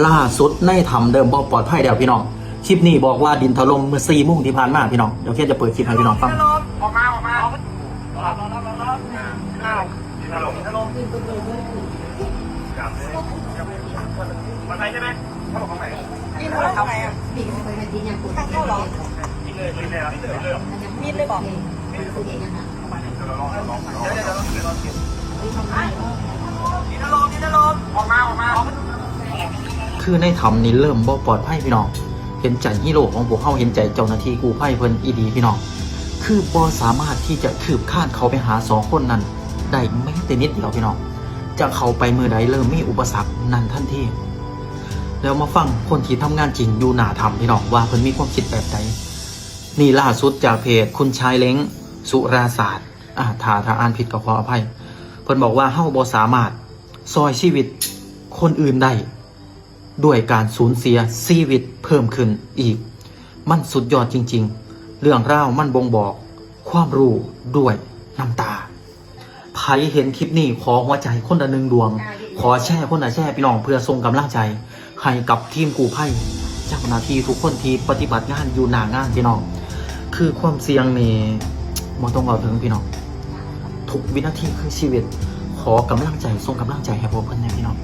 ລ່າສຸດໃນຖ້ຳເລີ່ມບໍ່ປອດໄພແລ້ວພີ່ນ້ອງ. ຄລິບນີ້ບອກວ່າດິນຖະຫຼົ່ມເມື່ອສີ່ໂມງທີ່ຜ່ານມາພີ່ນ້ອງ. ດຽວເຄນຈະເປີດຄລິບໃຫ້ພີ່ນ້ອງຟັງ. ຄືໃນຖ້ຳນີ້ເລີ່ມບໍ່ປອດໄພພີ່ນ້ອງ. ເຫັນໃຈຮີໂຣຂອງພວກເຮົາ, ເຫັນໃຈເຈົ້າໜ້າທີ່ກູ້ໄພເພິ່ນອີ່ຫຼີພີ່ນ້ອງ. ຄືບໍ່ສາມາດທີ່ຈະຄືບຄານເຂົ້າໄປຫາສອງຄົນນັ້ນໄດ້ແມ້ແຕ່ນິດດຽວພີ່ນ້ອງ. ຈະເຂົ້າໄປມື້ໃດເລີ່ມມີອຸປະສັກນັ້ນທັນທີ. ແລ້ວມາຟັງຄົນທີ່ທຳງານຈິງຢູ່ໜ້າຖ້ຳພີ່ນ້ອງ ວ່າເພິ່ນມີຄວາມຄິດແບບໃດ. ນີ້ລ່າສຸດຈາກເພຈຄຸນຊາຍເລັງ ສຸລາສາດ. ອາ ຖ້າ ຖ້າອ່ານຜິດກໍຂໍອະໄພ. ເພິ່ນບອກວ່າ ເຮົາບໍ່ສາມາດຊ່ອຍຊີວິດຄົນອື່ນໄດ້ ດ້ວຍການສູນເສຍຊີວິດເພີ່ມຂຶ້ນອີກ. ມັນສຸດຍອດຈິງໆ. ເລື່ອງລາວມັນບົ່ງບອກຄວາມຮູ້ດ້ວຍນ້ຳຕາ. ໃຜເຫັນຄລິບນີ້ ຂໍຫົວໃຈຄົນລະໜຶ່ງດວງ, ຂໍແຊຄົນລະແຊ ພີ່ນ້ອງ, ເພື່ອສົ່ງກຳລັງໃຈໃຫ້ກັບທີມກູ້ໄພ, ເຈົ້າໜ້າທີ່ທຸກຄົນທີ່ປະຕິບັດງານຢູ່ໜ້າງານ ພີ່ນ້ອງ. ຄືຄວາມສ່ຽງນີ້ບໍ່ຕ້ອງເວົ້າເຖິງ ພີ່ນ້ອງ, ທຸກວິນາທີຄືຊີວິດ. ຂໍກຳລັງໃຈ, ສົ່ງກຳລັງໃຈໃຫ້ພວກເພິ່ນແດ່ ພີ່ນ້ອງ.